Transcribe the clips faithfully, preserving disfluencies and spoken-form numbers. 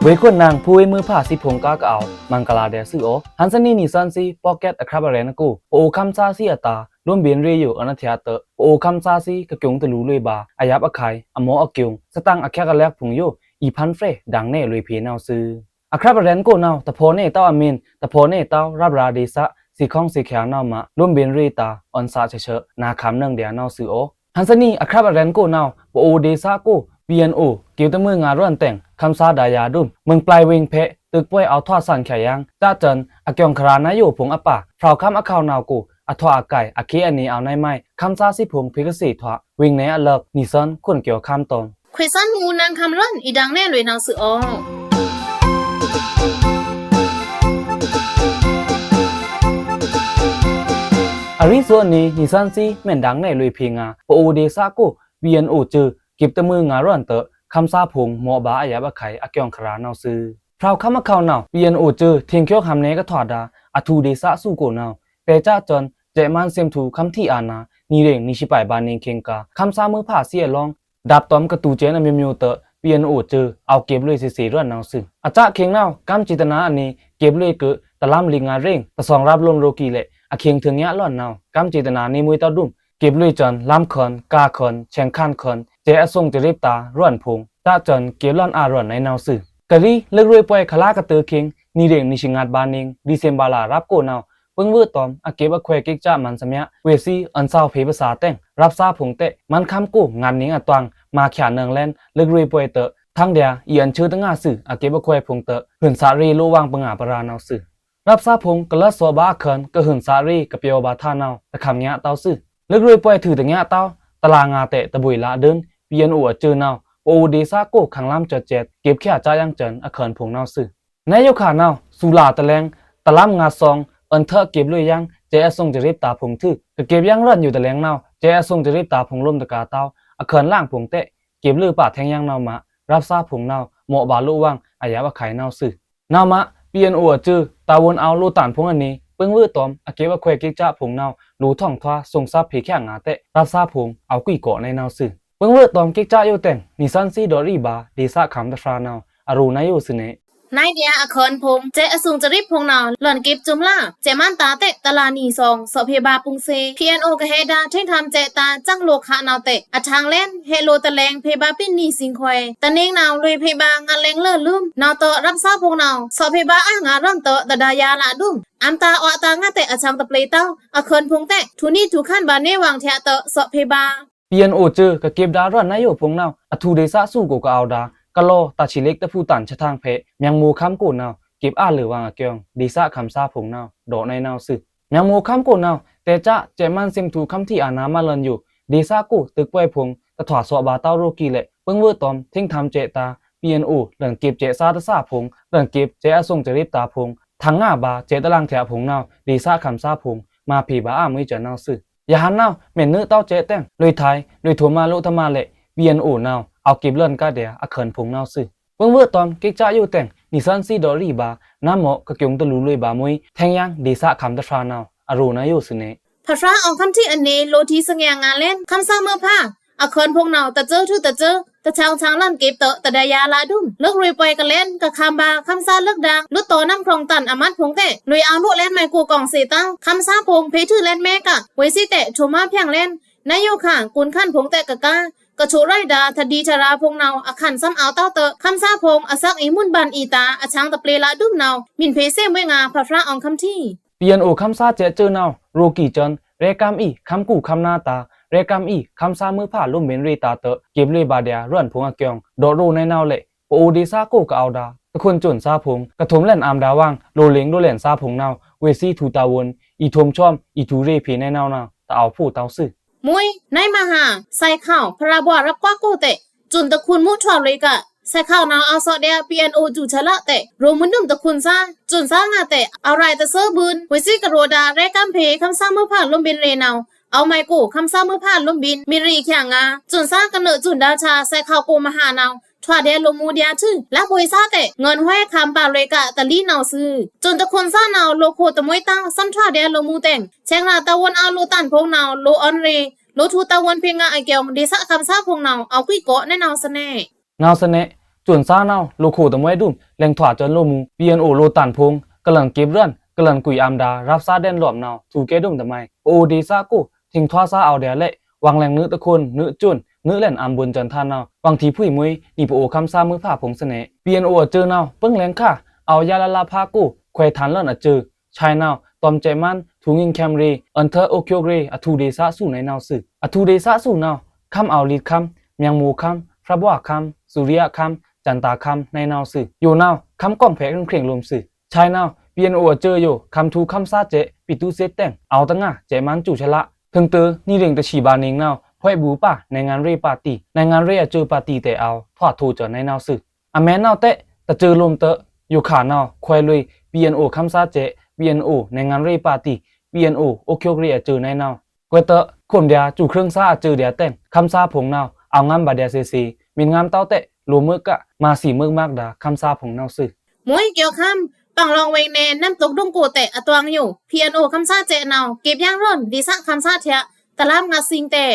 ဗွေႏခွန်နင်ꩻဖူးဝေးမွိုးဖါသီးဖိုင်ႏ ကားကအဝ်ႏမဂ်လာႏဒျာႏသွူသြ။ ဟန်ႏသနီꩻ နီသွဉ်းသီး podcast အခြပ် ရဲဉ်ႏအကို ပအိုဝ်ႏခမ်းသားသီးအတာႏ လိုမ်းဗဉ်ႏရေꩻယိုအွောန်ႏအထျꩻတွော့ꩻ ပအိုဝ်ႏခမ်းသားသီးကကျူံႏတလူႏလွေꩻဗာႏ အယပ်ꩻအခုဲင်ႏ အမော့အကျူံႏ သတင်ꩻအချက်အလက်ဖိုင်ႏယို အီႏဖန်းဖြယ်ဒင်ႏနယ်လွေꩻဖေႏနဝ်ꩻသွူ။ အခြပ် ရဲဉ်ႏအကိုနဝ်ꩻ တဖော်ꩻနယ်တဝ်းအမင်း တဖော်ꩻနယ်တဝ်းရပ်ရာႏဒေႏသꩻ သီႏခွင်ႏသီႏခꩻနဝ်ꩻမꩻ လိုမ်းဗဉ်ႏရေꩻတာႏ အွဉ်ႏသꩻချော့ချော့ နာႏခံႏနွောင်ꩻဒျာႏနဝ်ꩻသွူ။ ဟန်ႏသနီꩻ အခြပ် ရဲဉ်ႏအကိုနဝ်ꩻ ပအိုဝ်ႏဒေႏသꩻကို PNO ကပ်တမွေးငါႏရွောန်တၢင် ခမ်းသားဒါႏယၤဒုမ် မွိုင်ပျိုင်ꩻဝေင်ႏဖေႏ တိုက်ပွဲအဝ်ႏထွာစံႏချာယင်ႏ စတင်ꩻအကျူံႏခရာႏနယိုဖိုင်ႏအပါ ဖြောဝ်ႏခမ်းအခေါင်ႏနဝ်ꩻကို အထွာအကိုင်ႏ အခေအနေ အဝ်ႏနယ်မွဲ ခမ်းသားသီးဖိုင်ႏဖေႏကသေ့ꩻထွာ ဝေင်ႏနယ်အလပ်ꩻ နီသွဉ်းခွန်ႏကျော်ႏခမ်းတွမ် ခွေႏသွဉ်းမူနင်ႏခမ်းရွောန် အီႏဒင်ႏနယ်လွေꩻနဝ်ꩻသွူ။ အရီသွူအနီ နီသွဉ်းသီး မဲန်ဒင်ႏနယ်လွေꩻဖေႏငါႏ ပအိုဝ်ႏဒေႏသꩻကို PNO စဵု ကပ်တမွေးငါႏရွောန်တၢꩻ ခမ်းသားဖိုင်ႏမော့ဗာႏ အယပ်ꩻအခုဲင်ႏ အကျူံႏခရာႏနဝ်ꩻသွူ။ ဖြောဝ်ႏခမ်းအခေါင်ႏနဝ်ꩻ PNO စဵု ထင်ႏချော့ꩻခမ်းနယ်ကထွာဒါ အထူႏဒေႏသꩻသူကိုနဝ်ꩻ တဲꩻစတင်ꩻ စဲ့ꩻမန်းသဵင်ꩻထူႏခမ်းထီအာဏာ နီႏရေင်ꩻနီသွဉ်းပါႏနင်ႏခင်းကာႏ ခမ်းသားမွိုးဖါသီးအလောင်း ဒပ်တွမ်ကတူႏစဲ့ꩻအမျိုးမျိုးတွော့ꩻ PNO စဵု အဝ်ႏကပ်လွေꩻသေသေရွောန်နဝ်ꩻသွူ။ အချက်အခဲငါႏနဝ်ꩻ ကမ်းစေတနာအနီ ကပ်လွေꩻကို တလမ်းလီငါႏရေင်ꩻ တသွင်ရပ်လွမ်ရိုႏကီႏလဲ့ အခဲထိုင်ညါလွောန်နဝ်ꩻ ကမ်းစေတနာနီမွေးတဝ်းဒုမ် ကပ်လွေꩻစတင်ꩻ လမ်းခွန်ႏ ကားခွန်ႏ ဆဲင်ႏခန်ႏခွန်ႏ စဲ့ꩻအသွင်ႏစရိပ်တာႏရွောန်ဖိုင်ႏ စတင်ꩻ ကပ်လွောန်အာႏရွောန်နဝ်ꩻသွူ။ ကရီး လွိုက်ရွေးပွဲခလါကတိူဝ်းခင်း နီႏရေင်ꩻနီသွဉ်းပါႏနင်ႏ ဒီစဲမ်ဘာလ ရပ်ကိုနဝ်ꩻ ပိုင်ႏဝွေတွမ် အကပ်အခုဲင်ႏကိကစမန်သမ ဝေ့ꩻသီး အွဉ်ႏသဝ်းဖေႏဗစာတဲင် ရပ်သားဖိုင်ႏတဲ မန်ႏခမ်းကို ငတ်နင်ꩻအတွင် မၤချာနွောင်ႏလဲန် လွိုက်ရွေးပွဲတွော့ꩻ ထင်ႏဒျာႏ အီႏအန်ႏဆူတငါသွူ အကပ်အခုဲင်ႏဖိုင်ႏတွော့ꩻ ဟုဉ်ꩻသရေꩻလိုဝ်ဝင်ႏပငါႏပရာႏနဝ်ꩻသွူ။ ရပ်သားဖိုင်ႏ ကလတ်ꩻသော့ꩻဗာႏအခုဲင်ႏ ကဟုဉ်ꩻသရေꩻ ကပျော်ဗာႏထါနဝ်ꩻ တခမ်းညါတဝ်းသွူ။ လွိုက်ရွေးပွဲထုတညါတဝ်း တလါငါႏတဲ တဗွေꩻလါဒိုင်း PNO အစဵုနဝ်ꩻ ပအိုဝ်ႏဒေႏသꩻကို ခမ်းလမ်းစက်စက် ကပ်ချာꩻစံႏယင်ႏစတင်ꩻ အခုဲင်ႏဖိုင်ႏနဝ်ꩻသွူ။ နယိုခါနဝ်ꩻ သူလါတလဲင် တလမ်းငါႏသွင် အွဉ်ႏထွာကပ်လွေꩻယင်ႏ စဲ့ꩻအသွင်ႏစရိပ်တာႏဖိုင်ႏသွူ ကကပ်ယင်ႏရွောန်ယိုတလဲင်နဝ်ꩻ စဲ့ꩻအသွင်ႏစရိပ်တာႏဖိုင်ႏလိုမ်ႏတကာႏတဝ်း အခုဲင်ႏလင်ဖိုင်ႏတဲ ကပ်လွေꩻပါထဲင်ယင်ႏနဝ်ꩻမး ရပ်သားဖိုင်ႏနဝ်ꩻ မော့ဗာႏလိုဝ်ဝင်ႏ အယပ်ꩻအခုဲင်ႏနဝ်ꩻသွူ။ နဝ်ꩻမး PNO အစဵု တာဝန်အဝ်ႏလိုꩻတန်ဖိုင်ႏအနီ ပိုင်ႏဝွေတွမ် အကပ်အခုဲင်ႏကိကစဖိုင်ႏနဝ်ꩻ လိုဝ်ထွင်ထွာ သူင်သပ်ဖေႏချာငါႏတဲ ရပ်သားဖိုင်ႏ အဝ်ႏကွိတ်ကော့ꩻနဲနဝ်ꩻသွူ။ ပိုင်ႏဝွေတွမ် ကိကစယိုတဲင် နီသွဉ်းသီးဒီးရီဗာႏ ဒေႏသꩻခမ်းတဖြာႏနဝ်ꩻ အရိုꩻနယိုသွူနေ နဒျာႏအခုဲင်ႏဖိုင်ႏ စဲ့ꩻအသွင်ႏစရိပ်ဖိုင်ႏနဝ်ꩻ လွောန်ကပ်စုမ်လာ စဲ့ꩻမန်းတာႏတဲ တလါနီသွင် သော့ꩻဖေႏဗာႏပုင်ႏသေ PNO ကဟဲဒါ ထင်ႏထမ်းစဲ့ꩻတာႏ စံႏလိုꩻခါနဝ်ꩻတဲ အထင်ႏလဲန် ဟဲလိုꩻတလဲင် ဖေႏဗာႏပ့းနီသွဉ်းခွဲ တနင်ꩻနဝ်ꩻ လွေꩻဖေႏဗာႏ ငတ်လဲန်လိုဝ်လိုမ် နဝ်ꩻတဲ ရပ်သားဖိုင်ႏနဝ်ꩻ သော့ꩻဖေႏဗာႏအာငါႏရွောန်တွော့ꩻ တဒါႏယၤလဒုမ် အမ်တာꩻအွꩻတာႏငါႏတဲ အချောင်ႏတပျေႏတဝ်း အခုဲင်ႏဖိုင်ႏတဲ ထုနံꩻထုခါဗာႏနေဝင်ႏထျꩻတွော့ꩻ သော့ꩻဖေႏဗာႏ PNO စဵု ကကပ်ဒါႏရွောန်နယိုဖိုင်ႏနဝ်ꩻ အထူႏဒေႏသꩻသူကို ကအဝ်ႏဒါ ကလော တၢ်ဆီႏလ့က်တဖုတန်ꩻ ဆထင်ꩻဖေႏ မႅင်ꩻမိုꩻခမ်းကိုနဝ်ꩻ ကပ်အာလိုဝ်ဝင်ႏအကျိုင်း ဒေႏသꩻခမ်းသားဖိုင်ႏနဝ်ꩻ ဒေါ့ꩻနဲနဝ်ꩻသွူ။ မႅင်ꩻမိုꩻခမ်းကိုနဝ်ꩻ တဲꩻစဲ့ꩻမန်းသဵင်ꩻထူႏခမ်းထီအာဏာမလွောန်ယို ဒေႏသꩻကိုတိုက်ပွဲဖိုင်ႏ တထွာသော့ꩻဗာႏတဝ်းရိုꩻကီႏလဲ့ ပိုင်ႏဝွေတွမ် ထင်ႏထမ်းစဲ့ꩻတာႏ PNO လွောန်ကပ်စဲ့ꩻသားတသာဖိုင်ႏ လွောန်ကပ်စဲ့ꩻအသွင်ႏစရိပ်တာႏဖိုင်ႏ ထင်ႏငါႏဗာႏ စဲ့ꩻတလင်ꩻထျꩻဖိုင်ႏနဝ်ꩻ ဒေႏသꩻခမ်းသားဖိုင်ႏ မၤဖေႏဗာႏအာမွေးစဲ့ꩻနဝ်ꩻသွူ။ ယဟန်နဝ်ꩻ မဲန်နွေးတဝ်းစဲ့ꩻတဲင် လွေꩻထဝ် လွေꩻထိုꩻမာꩻလိုတမားလဲ့ PNO နဝ်ꩻ အဝ်ႏကပ်လွောန်ကဒျာႏ အခုဲင်ႏဖိုင်ႏနဝ်ꩻသွူ။ ပိုင်ႏဝွေတွမ် ကိကစယိုတဲင် နီသွဉ်းသီးဒီးရီဗာႏ နမော့ကကျူံႏတလူႏလွေꩻဗာႏမွေး ထဲင်ယင်ႏဒေႏသꩻခမ်းတဖြာႏနဝ်ꩻ အရိုꩻနယိုသွူနေ ဖဖြား အောင်ခမ်းထီးအနီ လိုထီႏသငယ်ငါႏလဲန် ခမ်းသားမွိုးဖါ အခုဲင်ႏဖိုင်ႏနဝ်ꩻ တစဵုထုတစဵု တဆင်ဆင်လွောန်ကပ်တွော့ꩻ တဒါႏယၤလဒုမ် လွိုက်ရွေးပွဲကလဲန် ကခမ်းဗာႏ ခမ်းသားလွိုက်ဒါႏ လွတ်တော်နမ်းဖြောင့်တန်အမတ်ဖိုင်ႏတဲ လွေꩻအဝ်ႏလိုဝ်လဲန်မွဲကို ကင်ꩻသေတဝ်း ခမ်းသားဖိုင်ႏ ဖေႏထုလဲန်မွဲက ဝေးသီးတဲ ထိုးမာဖြောင့်လဲန် နယိုခါ ကွန်ႏခန်ဖိုင်ႏတဲကကာ ကချိုးရိုက်ဒါႏ ထဒီထရာဖိုင်ႏနဝ်ꩻ အခန်းသမ်အဝ်ႏတဝ်းတွော့ꩻ ခမ်းသားဖိုင်ႏ အစက်အီႏမုန်ဗန်အီႏတာႏ အဆင်ႏတပျေႏလဒုမ်နဝ်ꩻ မီးဖေႏသေမွဲငါႏ ဖဖြား အောင်ခမ်းထီး PNO ခမ်းသားစဲ့ꩻစဵုနဝ်ꩻ ရိုꩻကီႏစဲ့ꩻ ရဲကမ်းအီ ခမ်းကူခမ်းနာတာႏ ရဲကမ်းအီ ခမ်းသားမွိုးဖါလိုမ်းဗဉ်ႏရေꩻတာႏတွော့ꩻ ကပ်လွေꩻဗာႏဒျာႏရွောန်ဖိုင်ႏအကျိုင်း ဒေါ့ꩻရိုꩻနဲနဝ်ꩻလဲ့ ပအိုဝ်ႏဒေႏသꩻကို ကအဝ်ႏဒါ တခွန်ႏစွန်ꩻသားဖိုင်ႏ ကထုမ်ႏလဲန်ꩻအမ်ဒါႏဝင်ႏ လိုဝ်ꩻလင်ꩻလိုဝ်ꩻလဲန်ꩻသားဖိုင်ႏနဝ်ꩻ ဝေးသီးထူꩻတာႏဝွန်ႏ အီႏထုမ်ႏဆွမ်ꩻ အီႏထူႏရေꩻဖေႏနဲနဝ်ꩻနဝ်ꩻ တအဝ်ႏဖိုင်ႏတဝ်းသွူ။ မွေး နမဟာ စဲ့ꩻခေါက် ဖရာဘွားရပ်ကွက်ကိုတဲ စွန်ꩻတခွန်ႏမူးထွာလွေꩻက စဲ့ꩻခေါက်နဝ်ꩻ အဝ်ႏသော့ꩻဒျာႏ PNO စူချလတဲ့ ရိုꩻမုန်ဒုမ်တခွန်ႏသား စွန်ꩻသားငါတဲ့ အဝ်ႏရိုက်တသွူဗွိုန် ဝေးသီးကရိုဒါႏ ရဲကမ်းဖေႏ ခမ်းသားမွိုးဖါလိုမ်းဗဉ်ႏရေꩻနဝ်ꩻ အဝ်ႏမွဲကို ခမ်းသားမွိုးဖါလိုမ်းဗဉ်ႏ မီးရေꩻချင်ငါႏ စွန်ꩻသားကနွော့စွန်ဒါႏချာ စဲ့ꩻခေါက်ကို မဟာနဝ်ꩻ ထွာဒျာႏလိုꩻမူးဒျာႏသွူ လပ်ꩻဝေးသားတဲ့ ငွေꩻဟွဲခမ်းပါလွေꩻက တလီနဝ်ꩻသွူ စွန်ꩻတခွန်ႏသားနဝ်ꩻ လိုꩻခိုတမွေးတဝ်း သမ်ထွာဒျာႏလိုꩻမူးတဲင် ဆဲင်ꩻရာတာႏဝွန်ႏအဝ်ႏလိုꩻတန်ဖိုင်ႏနဝ်ꩻ လိုꩻအွဉ်ရေꩻ လိုꩻထူꩻတာႏဝွန်ႏဖေႏငါႏအကျိုင်း ဒေႏသꩻခမ်းသားဖိုင်ႏနဝ်ꩻ အဝ်ႏကွိတ်ကော့ꩻနဲနဝ်ꩻသနေ နဝ်ꩻသနေ စွန်ꩻသားနဝ်ꩻ လိုꩻခိုတမွဲဒုမ် လဲင်ထွာꩻစွန်ꩻလိုꩻမူ ပီအန်အိုလိုꩻတန်ဖိုင်ႏ ကလန်ꩻစပ်ꩻရပ်ꩻ ကလန်ꩻကွိုက်ꩻအာမ်ဒါ ရပ်ꩻသားဒဲန်လွမ်နဝ်ꩻ ထုးကဲဒုမ်ႏတမုဲင်ꩻ ပအိုဝ်ႏဒေႏသားကို ထိင်ထွားသားအဝ်ႏဒျာႏလဲ့ ဝင်လဲင်နွေꩻတခွန်နွေꩻစွန်ꩻနွေꩻလဲင်ꩻ အံႏဗွန်ႏစွန်ꩻသားနဝ်ꩻ ဝင်ႏထီႏဖုိုင်ꩻမွေး နီꩻပအိုဝ်ႏခမ်းသားမွေးဖါဖိုင်ႏသေ့ꩻ ပီအန်အိုအစွိုꩻနဝ်ꩻ ပိုင်းလဲင်ႏခါ အဝ်ႏယါလါလါဖါကို ခွဲးထန်ႏလွန်ꩻအစွိုꩻ ဆဲင်ꩻနဝ်ꩻ တွမ်ႏစဲ့ꩻမန်း ထုင်ငိုင်ꩻခဲမ်ꩻရေꩻ အွန်တာႏအိꩻခိုတ်ꩻရေꩻ အထူႏဒေႏသားသူနွေꩻနဝ်ꩻသွူ။ အထူႏဒေႏသားသူနဝ်ꩻ ခမ်းအဝ်ႏလိတ်ꩻခမ်း မႅင်ꩻမူႏခမ်း ဖြတ်ꩻဘွားခမ်း စူꩻရီယါခမ်း စန်တာႏခမ်းနွေꩻနဝ်ꩻသွူ။ ယိုနဝ်ꩻ ခမ်းကောင်ꩻဖဲး ရင်းချေင်ꩻလိုမ်သွူ။ ဆဲင်ꩻနဝ်ꩻ ပီအန်အိုအစွိုꩻယို ခမ်းထူႏခမ်းသားစဲ့ꩻ ပီတူႏသေ့ꩻတဲင် အဝ်ႏတငါ စဲ့ꩻမန်းစူꩻချလ ထိုင်တိုႏနီꩻရိင်ꩻတသီꩻဗာႏနိင်နဝ်ꩻ ခွဲးဘူႏပါ နိုင်ငံရေးပါတီ နိုင်ငံရေးအစွိုꩻပါတီတဲအဝ်ႏ ထွာꩻထိုꩻစွန်ꩻနွေꩻနဝ်ꩻသွူ။ အမဲꩻနဝ်ꩻတဲ တစွိုꩻလိုမ်ꩻတꩻ ယိုခါနဝ်ꩻ ခွဲးလွေꩻ ပီအန်အိုခမ်းသားစဲ့ꩻ ပီအန်အို နိုင်ငံရေးပါတီ ပီအန်အို အိုခိုတ်ꩻရေꩻအစွိုꩻနွေꩻနဝ်ꩻ ကွဲးတခုမ်ႏဒျာႏ စူꩻချွင်းသားအစွိုꩻဒျာႏတဲင် ခမ်းသားဖိုင်ႏနဝ်ꩻ အဝ်ႏငမ်းဗာႏဒျာႏသေ့သေ့ မီႏငမ်းတဝ်းတဲ လိုꩻမွိုးက မꩻသီမိုက်မွိုးဒါ ခမ်းသားဖိုင်ႏနဝ်ꩻသွူ။ မွေးကျော်ခမ်း ပင်လောင်ဝေင်နယ် น้ำตกดงโก้တဲ အသွင်ယို ပီအန်အိုခမ်းသားစဲ့ꩻနဝ်ꩻ စပ်ꩻယင်ႏရွန် ဒေႏသားခမ်းသားထျꩻ တလမ်းငါးသင်တဲ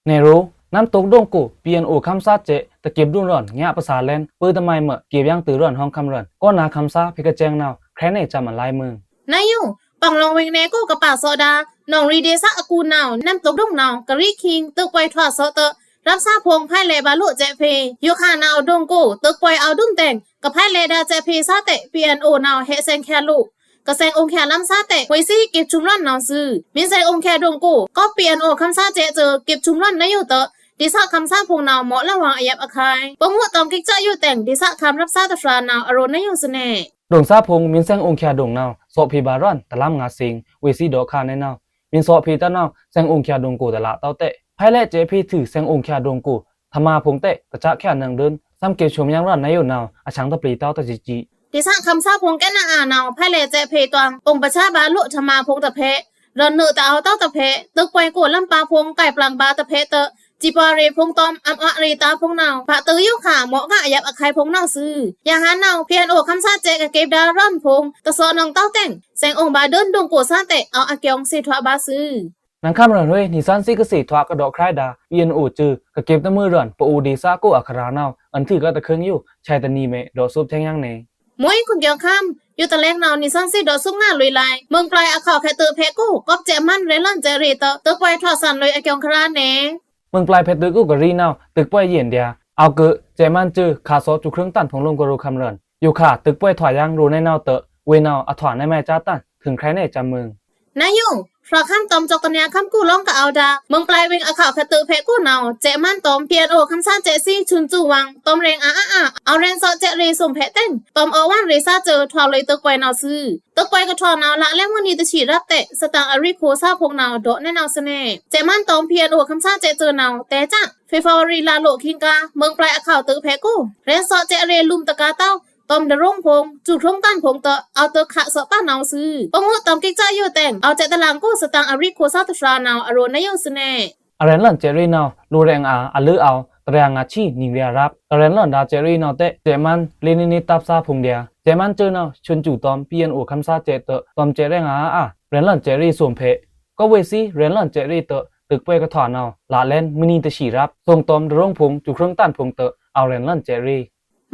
နယ်ရိုး น้ำตกดงโก้ ပီအန်အိုခမ်းသားစဲ့ꩻ တစပ်ꩻဒုမ်ႏရွန် ညပစာလဲန် ပူတမုဲင်မွဲ စပ်ꩻယင်ႏတွို့ရွန် ဟွင်ႏခမ်းရွန် ကောနာခမ်းသား ဖေႏကစဲင်နဝ်ꩻ ခဲနှိုက်ꩻစံꩻမုဲင် နဝ်ꩻယို ပင်လောင်ဝေင်နယ်ကို ကပါꩻသော့ဒါ နောင်ရီဒေႏသားအကူနဝ်ꩻ น้ำตกดงနဝ်ꩻ ကရီးခိင်ႏ သွိုပ်ꩻပွယ်ထွာꩻသော့တ ရပ်သားဖိုင်ႏ ဖိုင်ႏလဲဗာႏလိုꩻစဲ့ꩻဖေႏ ယိုခါနဝ်ꩻ ဒုံကို သွိုပ်ꩻပွယ်အဝ်ႏဒုမ်တဲင် ကဖိုင်ႏလဲဒါစဲ့ꩻဖေႏသားတဲ ပီအန်အိုနဝ်ꩻ ဟဲစဲင်ႏချာလို ကစဲင်ႏအိုင်ႏချာလမ်းသားတဲ ဝေ့ꩻသီး စပ်ꩻချုမ်ရွန်နဝ်ꩻသွူ။ မီးစဲင်ႏအိုင်ႏချာဒုံကို ကောပ် ပီအန်အိုခမ်းသားစဲ့ꩻစွိုꩻ စပ်ꩻချုမ်ရွန်နဝ်ꩻယိုတ ဒေႏသားခမ်းသားဖိုင်ႏနဝ်ꩻ မော့လဝ်ဝွင်အယပ်ꩻအခုဲင်ႏ ပငိုးတွမ်ႏကိတ်ꩻစွာယိုတဲင် ဒေႏသားခမ်းရပ်သားတဖြာနဝ်ꩻ အရိုꩻနဝ်ꩻယိုသေ့ꩻ ဒုံသားဖိုင်ႏ မီးစဲင်ႏအိုင်ႏချာဒုံနဝ်ꩻ သော့ꩻဖေႏဗာႏရွန် တလမ်းငါးသင် ဝေ့ꩻသီးဒေါ့ခါနွေꩻနဝ်ꩻ မီးသော့ꩻဖေႏတနဝ်ꩻ စဲင်ႏအိုင်ႏချာဒုံကို တလꩻတဝ်းတဲ ဖိုင်ႏလဲစဲ့ꩻဖေႏသွူ စဲင်ႏအိုင်ႏချာဒုံကို ထမာဖိုင်ႏတဲ တစပ်ꩻခဲနွောင်ဒိုင်း သမ်ꩻကေဆွမ်ႏယင်ႏရွန်နဝ်ꩻယိုနဝ်ꩻ အဆင်ႏတပျီတဝ်းတစပ်ꩻစပ်ꩻ ဒေႏသားခမ်းသားဖိုင်ႏ ကဲနအါနဝ်ꩻ ဖိုင်ႏလဲစဲ့ꩻဖေႏတွင် အိုင်ႏပဆားဗာႏလိုꩻထမာဖိုင်ႏတဖက် ရွန်နွေꩻတဝ်းတဝ်းတဖက် သွိုပ်ꩻပွယ်ကိုလမ်းပါဖိုင်ႏ ကိုင်ꩻပလင်ဗာႏတဖက်တ စပ်ꩻပွယ်ရေဖိုင်ႏတွမ်ႏ အမ်ꩻအွတ်ရေꩻသားဖိုင်ႏနဝ်ꩻ ပာတုယိုခါ မော့ကအယပ်ꩻအခုဲင်ႏဖိုင်ႏနဝ်ꩻသွူ။ ယဟန်နဝ်ꩻ ပီအန်အိုခမ်းသားစဲ့ꩻ ကစပ်ꩻဒါရွန်ဖိုင်ႏ တသော့ꩻနောင်တဝ်းတဲင် စဲင်ႏအိုင်ႏဗာႏဒိုင်းဒုံကိုသားတဲ အဝ်ႏအကျိုင်းသေထွာဗာႏသွူ။ နင်ႏခမ်းရွန်ဝေး နီသွဉ်းသီးကသေထွာကဒေါ့ꩻခရိုင်ဒါ ပီအန်အိုစွိုꩻ ကစပ်ꩻတမွေးရွန် ပအိုဒေႏသားကိုအခရာနဝ်ꩻ အွန်ထွီကတခွိုင်ယို ဆဲတနံၤမဲ ဒေါ့ꩻသွပ်ꩻထဲင်ယင်န့ၣ် မွေးခွန်ကျော်ခမ်း ယိုတလဲင်နဝ်ꩻ နီသွဉ်းသီးဒေါ့ꩻသွပ်ꩻငါလွေꩻလ᩻ မိူင်းပျိုင်ႏအခုဲင်ႏခဲသွပ်ꩻဖက်ကို ကောပ်စဲ့ꩻမန်း ရဲလန်စဲ့ꩻရေတ သွိုပ်ꩻပွယ်ထွာသန်လွေꩻ အကျိုင်းခရာနဝ်ꩻ မိူင်းပျိုင်ႏဖက်သွပ်ꩻကိုကရီနဝ်ꩻ သွိုပ်ꩻပွယ်ယဉ်ဒျာ အဝ်ႏကွိုက် စဲ့ꩻမန်းစွိုꩻ ခါသော့ꩻစူးချွင်းတန်ဖိုင်ႏ လိုမ်းကရော့ꩻခမ်းရွန် ယိုခါ သွိုပ်ꩻပွယ်ထွာယင်ႏ ရိုꩻနွေꩻနဝ်ꩻတ ဝေးနဝ်ꩻ အထွာနွေꩻမဲꩻစါတန် ထိုင်ခရိုင်နဲꩻစံꩻမုဲင် နဝ်ꩻယို ဖြာခမ်းတွမ်ႏ ကျောက်တနယ်ခမ်းကိုလောင်းကအဝ်ႏဒါ မိူင်းပျိုင်ႏဝေင်ႏအခုဲင်ႏခဲသွပ်ꩻဖက်ကိုနဝ်ꩻ စဲ့ꩻမန်းတွမ်ႏ ပီအန်အိုခမ်းသားစဲ့ꩻသီး ဆွန်ꩻစွူဝ်ဝွင် တွမ်ႏရဲင်ႏအါအါအါ အဝ်ႏရဲဉ်ႏသော့ꩻစဲ့ꩻရေသွမ်ꩻဖက်တဲင် တွမ်ႏအိုဝွန်ရေꩻသားစွိုꩻ ထွာလွေꩻသွပ်ꩻပွယ်နဝ်ꩻသွူ။ သွပ်ꩻပွယ်ကထွာနဝ်ꩻ လꩻလဲမွိုးနံၤတသီꩻရပ်တဲ သတင်ꩻအရီးခိုꩻသားဖိုင်ႏနဝ်ꩻ ဒေါ့ꩻနဲနဝ်ꩻသေ့ꩻ စဲ့ꩻမန်းတွမ်ႏ ပီအန်အိုခမ်းသားစဲ့ꩻစွိုꩻနဝ်ꩻ တဲစံ ဖေဖော်ဝါရီလလိုꩻအခိင်ႏကား မိူင်းပျိုင်ႏအခုဲင်ႏခဲသွပ်ꩻဖက်ကို ရဲဉ်ႏသော့ꩻစဲ့ꩻရေ လိုမ်းတကားတဝ်း တွမ်ႏတရုံဖိုင်ႏ စူးချွင်းတန်ဖိုင်ႏတ အဝ်ႏသွပ်ꩻခုဲင်ႏသော့ꩻပာ်နဝ်ꩻသွူ။ ပငိုးတွမ်ႏကိတ်ꩻစွာယိုတဲင် အဝ်ႏစဲ့ꩻတလင်ကို သတင်ꩻအရီးခိုꩻသားတဖြာနဝ်ꩻ အရိုꩻနဲယိုသေ့ꩻ အရဲဉ်ႏလွန်စဲ့ꩻရေနဝ်ꩻ လိုꩻရဲင်ႏအါ အလိုꩻအဝ်ႏ တရဲင်ႏငါးသီး နံꩻရဲရပ် အရဲဉ်ႏလွန်ဒါစဲ့ꩻရေနဝ်ꩻတဲ စဲ့ꩻမန်း ရေနွေးနွေးတပ်သားဖိုင်ႏဒျာ စဲ့ꩻမန်းစွိုꩻနဝ်ꩻ ဆွန်ꩻစွူတုမ်ႏ ပီအန်အိုခမ်းသားစဲ့ꩻတ တွမ်ႏစဲ့ꩻရဲင်ႏအါအါ ရဲဉ်ႏလွန်စဲ့ꩻရေသွမ်ꩻဖက် ကောပ်ဝေးသီး ရဲဉ်ႏလွန်စဲ့ꩻရေတ သွပ်ꩻပွယ်ကထွာနဝ်ꩻ လꩻလဲမွိုးနံၤတသီꩻရပ် သွမ်ꩻတွမ်ႏတရုံဖိုင်ႏ စူးချွင်းတန်ဖိုင်ႏတ အဝ်ႏရဲဉ်ႏလွန်စဲ့ꩻရေ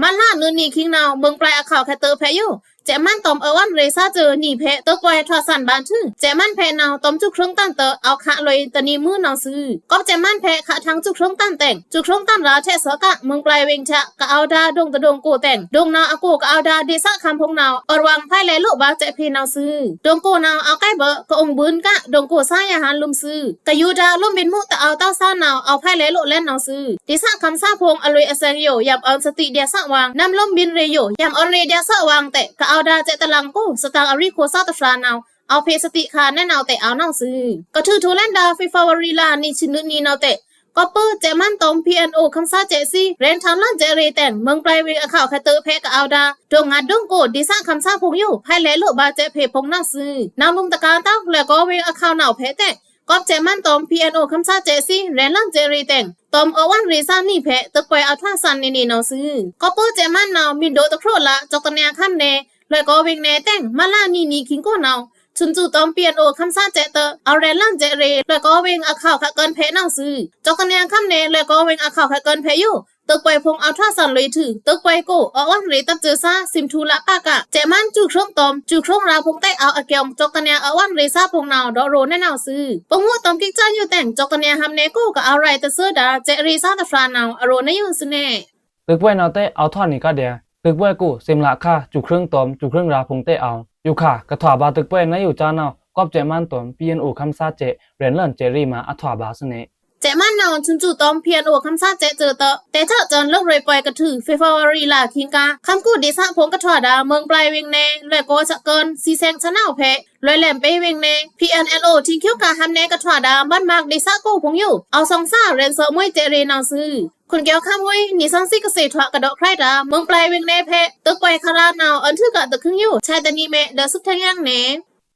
မတ်လနွေနံၤအခိင်ႏနဝ်ꩻ မိူင်းပျိုင်ႏအခုဲင်ႏခဲသွပ်ꩻဖက်ယို စဲ့ꩻမန်းတွမ်ႏ အိုဝွန်ရေꩻသားစွိုꩻ နံၤဖက် သွပ်ꩻပွယ်ထွာသန်ဗာႏသွူ။ စဲ့ꩻမန်းဖက်နဝ်ꩻ တွမ်ႏစူးချွင်းတန်တ အဝ်ႏခးလွေꩻတနံၤမွိုးနဝ်ꩻသွူ။ ကောပ်စဲ့ꩻမန်းဖက် ခးထင်ႏစူးချွင်းတန်တဲင် စူးချွင်းတန်ရာထဲသော့ꩻက မိူင်းပျိုင်ႏဝေင်ႏထျꩻ ကအဝ်ႏဒါဒိုင်ႏတဒိုင်ႏကိုတဲင် ဒိုင်ႏနဝ်ꩻအကို ကအဝ်ႏဒါဒေႏသားခမ်းဖိုင်ႏနဝ်ꩻ အော်ဝွင်ဖိုင်ႏလဲလိုဗာႏစဲ့ꩻဖေႏနဝ်ꩻသွူ။ ဒိုင်ႏကိုနဝ်ꩻ အဝ်ႏကိုင်ဗာႏ ကအုံႏဗွိုန်ꩻက ဒိုင်ႏကိုသားယဟန်လိုမ်းသွူ။ ကယူဒါလိုမ်းဗိုန်ꩻမူး တအဝ်ႏသားသားနဝ်ꩻ အဝ်ႏဖိုင်ႏလဲလိုလဲနဝ်ꩻသွူ။ ဒေႏသားခမ်းသားဖိုင်ႏ အလွေꩻအသဲင်ယို ယံꩻအွန်သတိဒျာသော့ꩻဝွင် နမ်းလိုမ်းဗိုန်ရေယို ယံꩻအွန်ရေဒျာသော့ꩻဝွင်တဲ ကအဝ်ႏဒါစဲ့ꩻတလင်ကို သတင်ꩻအရီးခိုꩻသားတဖြာနဝ်ꩻ အဝ်ႏဖေႏသတိခါနဲနဝ်ꩻတဲ အဝ်ႏနဝ်ꩻသွူ။ ကထုးထိုလၢန်ဒါ ဖေဖော်ဝါရီလနံၤ သွင်ꩻနွေနံၤနဝ်ꩻတဲ ကောပ်ပၢစဲ့ꩻမန်းတွမ်ႏ ပီအန်အိုခမ်းသားစဲ့ꩻသီး ရဲဉ်ႏထန်ႏလွန်စဲ့ꩻရေတဲင် မိူင်းပျိုင်ႏဝေင်ႏအခုဲင်ႏခဲသွပ်ꩻဖက် ကအဝ်ႏဒါ ဒိုင်ႏငါဒိုင်ႏကို ဒေႏသားခမ်းသားဖိုင်ႏယို ဖိုင်ႏလဲလိုဗာႏစဲ့ꩻဖေႏဖိုင်ႏနဝ်ꩻသွူ။ နဝ်ꩻလိုမ်းတကားတဝ်း လွဲ᩻ကောဝေင်ႏအခုဲင်ႏနဝ်ꩻဖက်တဲ ကောပ်စဲ့ꩻမန်းတွမ်ႏ ပီအန်အိုခမ်းသားစဲ့ꩻသီး ရဲဉ်ႏလွန်စဲ့ꩻရေတဲင် တွမ်ႏအိုဝွန်ရေသီးနံၤဖက် သွပ်ꩻပွယ်အထွာသန်နေနေနဝ်ꩻသွူ။ ကောပ်ပၢစဲ့ꩻမန်းနဝ်ꩻ မီးဒိုတခြိုက်လ ကျောက်တနယ်ခမ်းနယ် လွဲꩻကောဝေင်ႏနယ်တဲင် မတ်လနံၤနံၤအခိင်ႏကိုနဝ်ꩻ ဆွန်ꩻစွူတုမ်ႏ ပီအန်အိုခမ်းသားစဲ့ꩻတ အဝ်ႏရဲဉ်ႏလွန်စဲ့ꩻရေ လွဲꩻကောဝေင်ႏအခုဲင်ႏခဲသွပ်ꩻဖက်နဝ်ꩻသွူ။ ကျောက်တနယ်ခမ်းနယ် လွဲꩻကောဝေင်ႏအခုဲင်ႏခဲသွပ်ꩻဖက်ယို တွိုက်ꩻပွယ်ႏဖုံႏ အောက်ꩻထွးသွဉ်ꩻလွေꩻထွူ တွိုက်ꩻပွယ်ႏကို အောက်ꩻဝွဉ်ရေတပ်ꩻစွာ သိမ်ꩻထူꩻလပါက စဲ့ꩻမန်းꩻ စူဝ်ꩻခြိုင်းတွမ်ႏ စူဝ်ꩻခြိုင်းရာႏဖုံႏ တ့ꩻအောက်ꩻအကျိုင်း စူဝ်ꩻတနေႏအဝွဉ်ရေသွဉ်ꩻဖုံႏနဝ်ꩻ ဒေါ့ꩻရိုꩻနဝ်ꩻသွူ။ ပုင်ꩻဝွုတောမ်ႏကိက္စယုတ်ꩻတဲင် စူဝ်ꩻတနေႏဟံးနယ်ကို ကအဝ်ႏရဲꩻတသွဉ်ꩻဒါ စဲ့ꩻရေသွဉ်ꩻတဖြာႏနဝ်ꩻ အရိုꩻနယုတ်ꩻသွူနေ တွိုက်ꩻပွယ်ႏနဝ်ꩻတ့ꩻ အောက်ꩻထွးနေꩻကဒျာႏ တွိုက်ꩻပွယ်ႏကို သိမ်ꩻလခ စူဝ်ꩻခြိုင်းတွမ်ႏ စူဝ်ꩻခြိုင်းရာႏဖုံႏတ့ꩻအောက်ꩻ ယိုခါ ကထွာဗာႏတွိုက်ꩻပွယ်ႏနယုတ်ꩻစါနဝ်ꩻ ကွပ်ꩻစဲ့ꩻမန်းတွမ်ႏ ပီအန်အိုခမ်းသားစဲ့ꩻ ရဲဉ်လွဉ်စဲ့ꩻရေꩻမာ အထွာဗာႏသွူနေ စဲ့ꩻမန်းနဝ်ꩻ သွူသွူတွမ်ႏ ပီအန်အိုခမ်းသားစဲ့ꩻသွူတ့ꩻ တ့ꩻထောက်သွဉ်ꩻလုပ်ꩻလွေꩻပွယ်ႏကထုး ဖေဖော်ဝါရီလအခိင်ကါ ခမ်းကိုဒေသဖုံႏကထွာဒါ မိူင်းပျိုင်ꩻဝေင်နယ် လွေꩻကောꩻသကၢၼ် သီသင်ႏသနောက်ꩻဖဲ လွေꩻလမ်ꩻပေးဝေင်နယ် ပီအန်အယ်လ်အို ထိင်းချောက်ꩻကဟံးနယ်ကထွာဒါ ဗန်းမာက်ဒေသကိုဖုံႏယို အောက်ꩻသွင်ꩻသာ ရဲဉ်သွဉ်ꩻမွေးစဲ့ꩻရေꩻနဝ်ꩻသွူ ခွန်ကျော်ခမ်းမွေး နီသွဉ်းသီးကသေ့ထွာ ကဒေါ့ꩻခြိုက်ဒါ မိူင်းပျိုင်ꩻဝေင်နယ်ဖဲ တွိုက်ꩻပွယ်ႏခရာနဝ်ꩻ အွဉ်ႏထွူကသွဉ်ꩻယို ဆာတနီမဲ ဒိုးသွပ်ထင်ႏယင်းနေ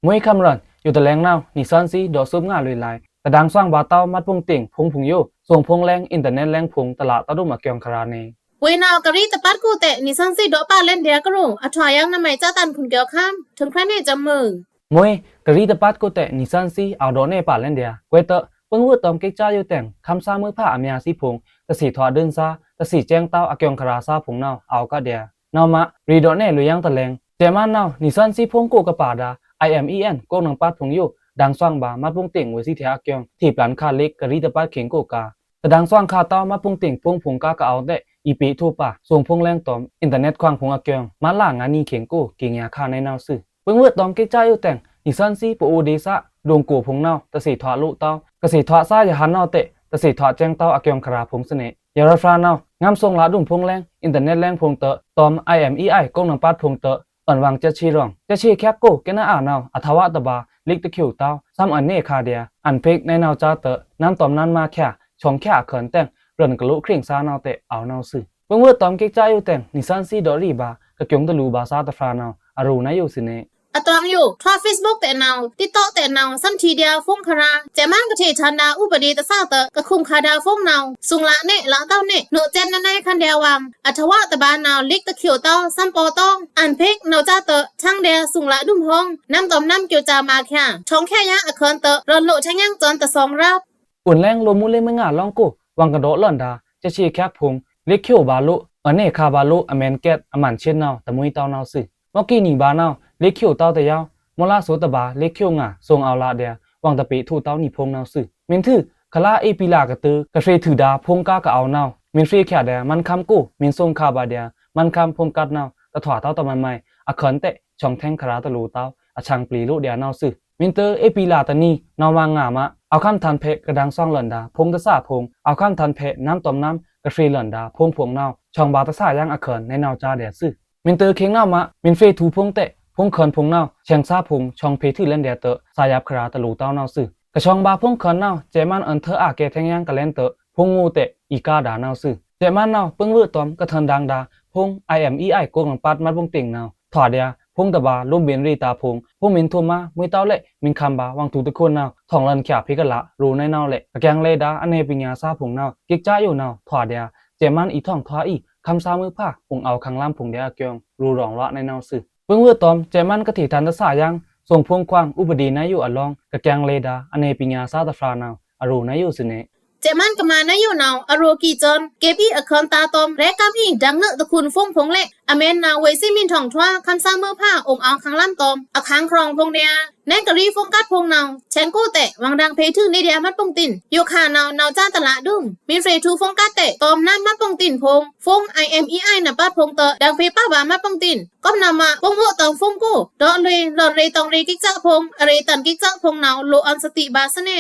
မွေးခမ်းရွဉ် ယိုတလဲင်နဝ်ꩻ နီသွဉ်းသီးဒေါ့ꩻသွပ်ငါလွေꩻလၢ တဒါင်သွင်ꩻဗာႏတဝ်း မတ်းပုင်တိင်ꩻဖုံႏဖုံႏယို သွင်ꩻဖုံႏလဲင် အင်တာနက်လဲင်ဖုံႏ တလꩻတဝ်းဒုမ်အကျိုင်းခရာနေ ဝေနဝ်ꩻ ကရီးတပတ်ကိုတ့ꩻ နီသွဉ်းသီးဒေါ့ꩻပါလဲန်ဒျာကရို အထွာယင်းနမဲ စတန်ခွန်ကျော်ခမ်း ထုင်ႏခွဲနေစမ်းမွေး မွေး ကရီးတပတ်ကိုတ့ꩻ နီသွဉ်းသီး အောက်ꩻဒေါ့ꩻနယ်ပါလဲန်ဒျာ ကွဲးတ့ ပုင်ꩻဝွုတောမ်ႏကိက္စယုတ်ꩻတဲင် ခမ်းသားမွေးဖါအမျါသီးဖုံႏ တသေ့ထွာဒိုင်ꩻသား တသေ့စဲင်တောက်ꩻအကျိုင်းခရာသီးဖုံႏနဝ်ꩻ အောက်ꩻကဒျာ နဝ်ꩻမ ရီးဒေါ့ꩻနယ်လွေꩻယင်းတလဲင် စဲ့ꩻမန်းနဝ်ꩻ နီသွဉ်းသီးဖုံႏကိုကပါဒါ အိုင်အမ်အီအန် ကုန်းနံပါတ်ဖုံႏယို ဒါင်သွင်ꩻဗာႏ မတ်းပုင်တိင်ꩻဝေသီးထဲအကျိုင်း ထေꩻပျန်ခါလစ်ကရီးတပတ်ခိင်ကိုကါ တဒါင်သွင်ꩻခါတဝ်း မတ်းပုင်တိင်ꩻဖုံႏဖုံႏကါကအဝ်ႏတ့ꩻ အီးပေထူပါ သွင်ꩻဖုံႏလဲင်တွမ်ႏ အင်တာနက်ခွင်ꩻဖုံႏအကျိုင်း မတ်းလငါနံခိင်ကို ကေင်ꩻယါခါနေနဝ်ꩻသွူ ပုင်ꩻဝွုတောမ်ႏကိက္စယုတ်ꩻတဲင် နီသွဉ်းသီးပအိုဒေသ ဒုံကိုဖုံႏနဝ်ꩻ တသေ့ထွလိုတဝ်း ကသေ့ထွဆာယဟန်နဝ်ꩻတ့ꩻ တသေ့ထွစဲင်တောက်ꩻအကျိုင်းခရာဖုံႏသွူနေ ယရာဖြာနဝ်ꩻ ငမ်းသွင်ꩻလဒုမ်ဖုံႏလဲင် အင်တာနက်လဲင်ဖုံႏတ့ꩻ တွမ်ႏအိုင်အမ်အီအန် ကုန်းနံပါတ်ဖုံႏတ့ꩻ အွဉ်ႏဝင်ႏစက်သီးရောင်ႏ စက်သီးခဲက်ကို ကဲနအာနဝ်ꩻ အထဝတဗာႏ လစ်တခိုတဝ်း သမ်ႏအွဉ်ႏနယ်ခါဒျာ အန်ႏဖိက်ꩻနဲနဝ်ꩻစါတ့ꩻ နမ်းတွမ်ႏနမ်းမာႏခဲ ချွင်ႏခဲအခွဉ်ႏတဲင် ရွဉ်ႏကလိုꩻခရင်ꩻသားနဝ်ꩻတ့ꩻ အောက်နဝ်ꩻသွူ ပုင်ꩻဝွုတောမ်ႏကိက္စယုတ်ꩻတဲင် နီသွဉ်းသီးဒေါ့ꩻရီဗာႏ ကကျိုင်းတလူဗာႏသားတဖြာနဝ်ꩻ အရိုꩻနယုတ်ꩻသွူနေ အတွင်ယို ထွာဖ့့ဘွုတ်တဲနဝ် တိက်တော့တဲနဝ် သမ်ႏထီဒျာဖုံႏခရာ စဲ့ꩻမန်းကထေ့ထွန်ဒါ ဥပဒေတသ့တ့ꩻ ကခုမ်ႏခါဒါဖုံႏနဝ်ꩻ သွင်ꩻလနဲ့ လတဝ်းနဲ့ နုတ်ချက်နနဲခန်ဒျာဝင်ႏ အထဝတဗာႏနဝ်ꩻ လစ်တခိုတဝ်း သမ်ႏပော်တဝ်း အန်ႏဖိက်ꩻနဝ်ꩻစါတ့ꩻ ထန်းဒျာသွင်ꩻလဒုမ်ဖုံႏ နမ်းတွမ်ႏနမ်းကျိုးစါမာႏခဲ ချွင်ႏခဲယါအခွဉ်ႏတ့ꩻ ရွဉ်ႏလိုꩻထင်ႏယင်းသွဉ်ꩻတသွင်ꩻရပ် ပုဉ်ႏလဲင်လိုꩻမူႏလေးမွေးငါလောင်းကို ဝင်ႏကဒေါ့ꩻလွဉ်ဒါ စက်သီးခဲက်ဖုံႏ လစ်ခိုဗာႏလိုꩻ အွဉ်ႏနယ်ခါဗာႏလိုꩻ အမဲန်ကက် အမန်သျိတ်နဝ်ꩻ တမွီတဝ်းနဝ်ꩻသွူ မွက်ꩻကီနံၤဗာႏနဝ်ꩻ လစ်ခိုတဝ်းတယဝ်း မွက်ꩻလါသိုတဗာႏ လစ်ခိုငါ သွင်ꩻအော်ꩻလဒျာ ဝင်ႏတပေ့ꩻထူတဝ်းနီဖုံႏနဝ်ꩻသွူ မုၼ်ထူ ခလါအေပီလာကတၢ ကဖြေꩻထူဒါဖုံႏကါကအဝ်ႏနဝ်ꩻ မုၼ်ဖြေꩻခဲဒျာ မန်းခမ်းကို မုၼ်သွင်ꩻခါဗာႏဒျာ မန်းခမ်းဖုံႏကတ်နဝ်ꩻ တထွာတဝ်းတမန်မိုင် အခွဉ်ႏတ့ꩻ ချွင်ႏထဲင်ခရာတလူတဝ်း အဆင်ႏပျီလိုဒျာနဝ်ꩻသွူ မုၼ်တဝ်း အေပီလာတနံၤ နဝ်ꩻမငါမ အောက်ခမ်းထွန်ႏဖဲ ကဒါင်သွင်ꩻလွဉ်ဒါ ဖုံႏတသ့ဖုံႏ အောက်ခမ်းထွန်ႏဖဲ နမ်းတွမ်ႏနမ်းကဖြေလွဉ်ဒါ ဖုံႏဖုံႏနဝ်ꩻ ချွင်ႏဗာႏတသ့ယင်းအခွဉ်ႏ နဲနဝ်ꩻစါဒျာသွူ မုၼ်တဝ်း ခိင်နဝ်ꩻမ မုၼ်ဖြေꩻထူဖုံႏတ့ꩻ ဖုံႏခွဉ်ႏဖုံႏနဝ်ꩻ ဆဲင်ꩻသားဖုံႏ ချွင်ႏဖြေꩻထူလဲန်ဒျာတ့ꩻ သ့ꩻယပ်ꩻခရာတလူတဝ်းနဝ်ꩻသွူ ကချွင်ႏဗာႏဖုံႏခွဉ်ႏနဝ်ꩻ စဲ့ꩻမန်းအွဉ်ႏထွဲအကဲထဲင်ယင်းကလဲန်တ့ꩻ ဖုံႏငူတ့ꩻ အီကာဒါနဝ်ꩻသွူ စဲ့ꩻမန်းနဝ်ꩻ ပုင်ꩻဝွုတောမ်ႏကထွန်ႏဒါင်ဒါ ဖုံႏအိုင်အမ်အီအန် ကုန်းနံပါတ်မတ်ꩻပုင်ꩻတိင်ꩻနဝ်ꩻ ထွာဒျာ ဖုံႏတဗာႏ လိုမ်းဗဉ်ႏရေꩻတာဖုံႏ ဖုံႏမုၼ်ထူမ မွေးတဝ်းလဲ့ မုၼ်ခမ်းဗာႏ ဝင်ႏထူႏတခိုနဝ်ꩻ ထွင်ꩻလွဉ်ꩻခဲဖေႏကလꩻ ရိုꩻနဲနဝ်ꩻလဲ့ ကကျင်ႏလေဒါ အနယ်ပညာသားဖုံႏနဝ်ꩻ ကိက္စယုတ်ꩻနဝ်ꩻ ထွာဒျာ စဲ့ꩻမန်းအီထွင်ထွာအီ ခမ်းသားမွေးဖါ ပုင်ႏအောက်ခမ်းလမ်းဖုံႏဒျာအကျိုင်း ရိုꩻရောင်ꩻလွားနဲနဝ်ꩻသွူ ပုင်ꩻဝွုတောမ်ႏ စဲ့ꩻမန်းကထေ့ထွန်ႏတသ့ယင်း သွင်ꩻဖုံႏခွင်ႏ ဥပဒေနယုတ်ꩻအလောင်း ကကျင်ႏလေဒါ အနယ်ပညာသားတဖြာနဝ်ꩻ အရိုꩻနယုတ်ꩻသွူနေ စဲ့ꩻမန်းကမနယုတ်ꩻနဝ်ꩻ အရိုꩻကီသွဉ်ꩻ ကေပီအခွဉ်ႏတာတွမ်ႏ ရဲကပ်အီ ဒင်ႏနုတ်ꩻတခုန်ဖုံႏဖုံႏလဲ့ အမဲန်နဝ်ꩻ ဝေးစံမင်းထွင်ထွာ ခမ်းသားမွေးဖါ ပုင်ႏအောက်ခမ်းလမ်းတွမ်ႏ အခန်းခရွင်ႏဖုံႏဒျာ နဲကရီးဖုံႏကတ်ဖုံႏနဝ်ꩻ ဆဲင်ꩻကိုတ့ꩻ ဝင်ႏဒါင်ꩻဖေꩻထူနေဒျာမတ်ꩻပုင်ꩻတိင်ꩻ ယိုခါနဝ်ꩻ နဝ်ꩻစါတလဒုမ် မုၼ်ဖြေꩻထူဖုံႏကတ်တ့ꩻ တွမ်ႏနမ်းမတ်ꩻပုင်ꩻတိင်ꩻဖုံႏ ဖုံႏအိုင်အမ်အီအန်နပတ်ဖုံႏတ့ꩻ ဒါင်ꩻဖေꩻပဗာႏမတ်ꩻပုင်ꩻတိင်ꩻ ကွပ်ꩻနဝ်ꩻမ ပုင်ႏဝွုတောမ်ႏဖုံႏကို ဒေါ့ꩻလွေꩻ လွဉ်ႏရေꩻတွင်ႏရေꩻကိက္စဖုံႏ အရေꩻတွဉ်ႏကိက္စဖုံႏနဝ်ꩻ လိုမ်းအွဉ်ႏသတိဗာႏသွူနေ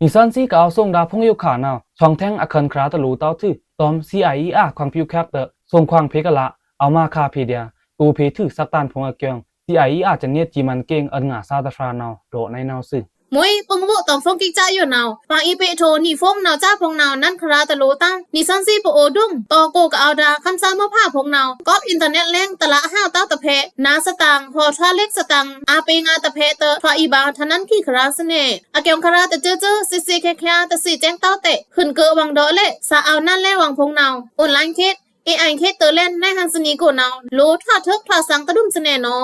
နီသွဉ်းသီးကအဝ်ႏသွင်ဒါဖုံႏယိုခါနဝ်ꩻ ထွင်ႏထဲင်အခွဉ်ႏခရာတလူတဝ်းသွူ တွမ်ႏသီးအိုင်အီအန်ခွင်ႏဖြူႏခဲတ့ꩻ သွင်ႏခွင်ႏဖေႏကလ᩻ အောက်မခါဖေႏဒျာ တူဝ်ဖေႏထူသက်တန်ႏဖုံႏအကျိုင်း သီးအိုင်အီအန်စံႏညိတ်ကီမန်ႏကိင်ႏ အွဉ်ႏငါသားတဖြာနဝ်ꩻ ရိုꩻနဲနဝ်ꩻသွူ မွေး ပုင်ႏဝွုတောမ်ႏဖုံႏကိက္စယုတ်ꩻနဝ်ꩻ ပင်အီပေထိုꩻနီဖုံႏနဝ်ꩻစါဖုံႏနဝ်ꩻ နန်းခရာတလူတဝ်း နီသွဉ်းသီးပအိုဒုမ် တွိုက်ꩻကိုကအဝ်ႏဒါ ခမ်းသားမွေးဖါဖုံႏနဝ်ꩻ ကွပ်ꩻအင်တာနက်လဲင် တလဟဝ်တဝ်းတဖဲ နါသတင်ꩻ ဟော်ထွားလစ်သတင်ꩻ အပီငါတဖဲတ့ꩻ ထွာအီဗာႏ ထနန်းခီခရာသွူနေ အကျိုင်းခရာတစွိုက်စွိုက် သီးသီးခဲခဲ တသီးစဲင်တဝ်းတ့ꩻ ဟုန်ကွံဝွင်ဒေါ့ꩻလဲ့ သအာဝ်ႏနန်းလဲဝွင်ဖုံႏနဝ်ꩻ online ခေတ် AI ခေတ်တ့ꩻလဲ့ နဲဟန်ႏသနီကိုနဝ်ꩻ လိုꩻထွာထွုတ်ထွာသင်ႏတဒုမ်သွူနေနော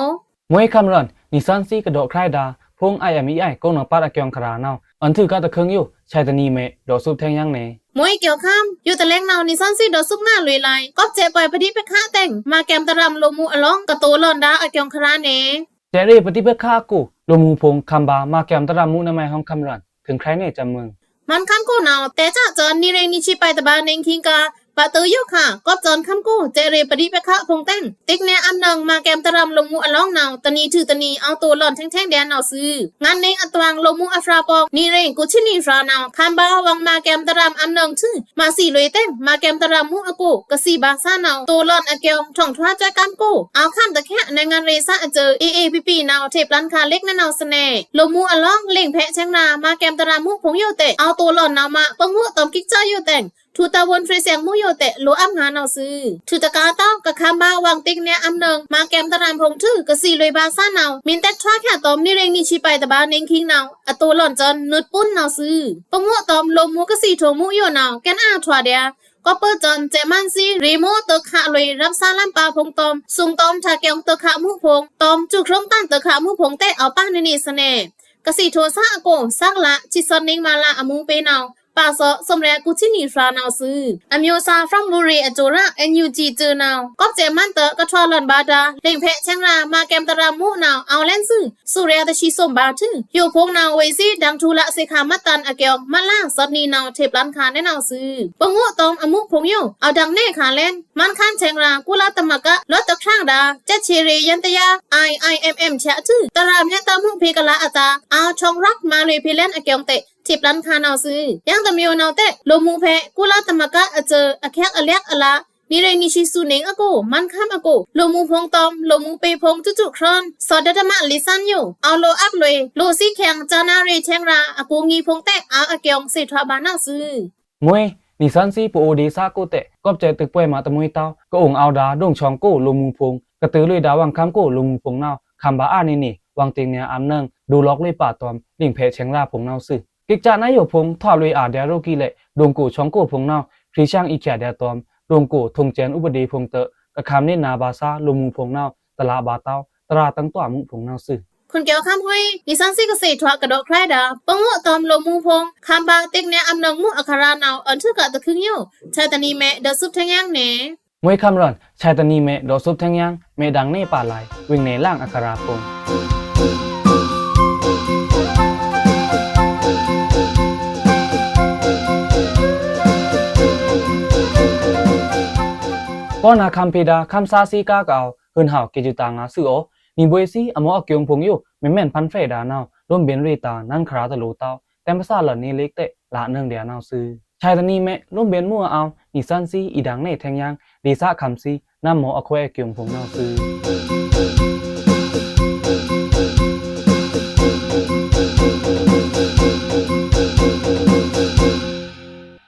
မွေးခမ်းရွဉ် နီသွဉ်းသီးကဒေါ့ꩻခြိုက်ဒါ ဖုံႏအိုင်အမ်အီအန် ကုန်းနံပါတ်အကျိုင်းခရာနဝ်ꩻ အွောန်ထွူ ကတခွိုင်ယို ဆာႏတနံၤမဲ ဒေါ်စုပ်ထဲင်ယင်းန့ၣ် မွေးကျော်ခမ်း ယိုတလဲင်နဝ် နီသွဉ်းသီး ဒေါ်စုပ်ငါလွေလံ ကောပ်ကျဲးပှဲးပဋိပက္ခတၢင်း မါကၠံတရံမလိုမူအလောင်း ကတိုလောန်ဒါအကျိုးခရါန့ၣ် ကျဲးရေ့ပဋိပက္ခအကို လိုမူဖိုင် ခမ်းဗာႏ မါကၠံတရံမူ နမဲဟောင်းခမ်းရွဉ် ထိုင်ခရဲးန့ၣ် စံမိုင် မန်းခမ်းကို နဝ် တဲကျားစွန် နံရိင်နံရှံပၢႆတဘျီ နံရ့ၣ်နံရှံပၢႆတဘျီနံခံကါ ပတုယိုခါ ကောပ်စွန်ခမ်းကို ကျဲးရေ့ပဋိပက္ခဖိုင်တၢင်း တ့ၢ်ကနဲအံႏနွံ မါကၠံတရံမလိုမူအလောင်းနဝ် တနံၤထွူတနံၤ အဝ်တိုလောန်ထဲင်ထဲင်ဒျာႏနဝ်သွူ ငါန့ၣ်အတွင် လိုမူအဖြာဖိုင် နံရိင်ကိုချစ်နီဖြာနဝ် ခမ်းဗာႏဝွင်မါကၠံတရံအံႏနွံထွူ မၢစီလွေတၢင်း မါကၠံတရံမူအကို ကသီဗာႏသွါနဝ် တိုလောန်အကျိုး ထွင်ထွါစွဲကမ်းကို အဝ်ခမ်းတခါ နဲင်ငံရ့သွါအစၢ AAPP နဝ် ထေပ်လန်ခါလ့ကွ်နဲနဝ်သနဲ လိုမူအလောင်း လင်ဖဲဆဲင်ရာ မါကၠံတရံမူဖိုင်ယိုတဲ အဝ်တိုလောန်နဝ်မး ပငိုးတွမ်ကိကစၢ်ယိုတဲင် ထူတဝွန်ဖြေဆဲင်မူယိုတဲ လိုအပ်ငါနဝ်သွူ ထွူတကါတဝ် ကခမ်းဗာႏဝွင်တ့ၢ်ကနဲအံႏနွံ မါကၠံတရံဖိုင်ထွူ ကသီလွေဗာႏသွါနဝ် မီးတ့ၢ်ထွါခါတွမ် နံရိင်နံရှံပၢႆတဘျီ နံခံကါနဝ် အတိုလောန်စွန် နုတ်ပုၼ်နဝ်သွူ ပငိုးတွမ် လိုမူကသီထိုင်မူယိုနဝ် ကဲနအါထွါဒျာႏ ကောပ်ပစွန် စဲ့မန်းသီး ရေမိုးတိူးခလွေ ရပ်သွါလမ်းပါဖိုင်တွမ် သုင်တွမ် ထးကျိုင်တိူးခမူဖိုင် တွမ် စူးခြုံတၢင်တိူးခမူဖိုင်တဲ အဝ်ပာ်နုဲ့နံသနဲ ကသီထိုင်သွါအကို သၢ်ကလး ချစ်စွန်နင်းမလ အမူပ့ၤနဝ် ပါသွော် သုမ်ရဲကူချစ်နီဖြာနဝ်သွူ အမျိုးသား ဖြိုးမုဟ်ရေ အစိုရ NUG စွိုနဝ် ကောပ်ကျဲးမန်းတ့ၢ် ကထွါလွန်ဗာႏဒါ လင်ဖဲဆဲင်ရာ မါကၠံတရံမူနဝ် အဝ်လဲၼ်သွူ သုရဲတဆံသုမ်ဗာႏထွူ ယိုဖိုင်နဝ် ဝေ့သွီ ဒင်ထူလ သေခါမတ်တန်အကျိုး မတ်လသွဉ်နံနဝ် ထေပ်လန်ခါနဲနဝ်သွူ ပငိုးတွမ် အမူဖိုင်ယို အဝ်ဒင်နဲခါလဲၼ် မန်းခမ်းဆဲင်ရာ ကုလသမဂ္ဂ လွတ်တခြားဒါ ကြက်ခြေနီယန္တရား IIMM ဆဲထွူ တရံမျှတမှုဖဲကလးအတာ အဝ်ထွင်ရပ်မၤလွေဖဲလဲၼ်အကျိုးတဲ ထေပ်လန်ခါနဝ်သွူ ယင်းတစ်မျိုးနဝ်တဲ လိုမူဖဲ ကုလသမဂ္ဂအစၢ အခက်အခဲအလ နံရိင်နံရှံသွူနံအကို မန်းခမ်းအကို လိုမူဖိုင်တွမ် လိုမူပ့ၤဖိုင် စူးစူးခြုံ သွော်ဒသမလေးသန်းယို အဝ်လိုအပ်လွေ လိုသီးခဲင် စာနာရေးဆဲင်ရာ အကူအညီဖိုင်တဲ အဝ်အကျိုး သေထွါဗာႏနဝ်သွူ မွေး နီသွဉ်းသီး ပအိုဒေသကို တဲ ကောပ်ကျဲးတိုက်ပွဲမးတမှွေတဝ် ကအုံအဝ်ဒါ ဒိုင်ချွင်ကို လိုမူဖိုင် ကတုဲလွေဒါ ဝွင်ခမ်းကို လိုမူဖိုင်နဝ် ခမ်းဗာႏအါန့ၢ်န့ၣ် ဝွင်တ့ၢ်ကနဲအံႏနွံ ဒိုလော့လွေပါတွမ် လင်ဖဲဆဲင်ရာဖိုင်နဝ်သွူ ကိကစၢ်နယိုဖိုင် ထွာလွေအာဒျာႏရိုးကီးလဲ့ ဒိုင်ကိုချွင်ကိုဖိုင်နဝ် ဖြေဆံအီးခဲဒျာႏတွမ် ဒိုင်ကိုထုံးစံဥပဒေဖိုင်တ့ၢ် ကခမ်းန့ၢ်နါဗာႏသွါ လိုမူဖိုင်နဝ် တလးဗာႏတဝ် တရံတုံးတွားမူဖိုင်နဝ်သွူ ခွန်ကျော်ခမ်း မွေး နီသွဉ်းသီး ကသီးထွားကဒီးခြရဲဒါ ပငိုးတွမ် လိုမူဖိုင် ခမ်းဗာႏတ့ၢ်ကနဲအံႏနွံမူအခရာနဝ် အွောန်ထွူကတခွိုင်ယို ဆာႏတနံၤမဲ ဒေါ်စုပ်ထဲင်ယင်းန့ၣ် မွေးခမ်းရွဉ် ဆာႏတနံၤမဲ ဒေါ်စုပ်ထဲင်ယင်း မဲဒင်န့ၣ်ပာ်လါ ဝိင်န့ၣ်လင်အခရာဖိုင် ပောနခမ်းဖေဒါ ခမ်းသားစည်းကားကအဝ် ဟိုင်ဟဝ် က့ၤစုတၢ်ငါသွူအို နီဗွေသီး အမော့အကျိုးဖိုင်ယို မဲမဲန်ဖန်းဖြဲဒါနဝ် လိုမ်းဗဉ်ရေတာ နန်းခရာတလိုတဝ် တဲမ်းပသလွန်နေလိတ်တဲ လနွံဒျာႏနဝ်သွူ ဆာႏတနံၤမဲ လိုမ်းဗဉ်မူအဝ် နီသွဉ်းသီး အီဒင်န့ၣ်ထဲင်ယင်း ဒေသခမ်းသီး နမော့အခွဲးအကျိုးဖိုင်နဝ်သွူ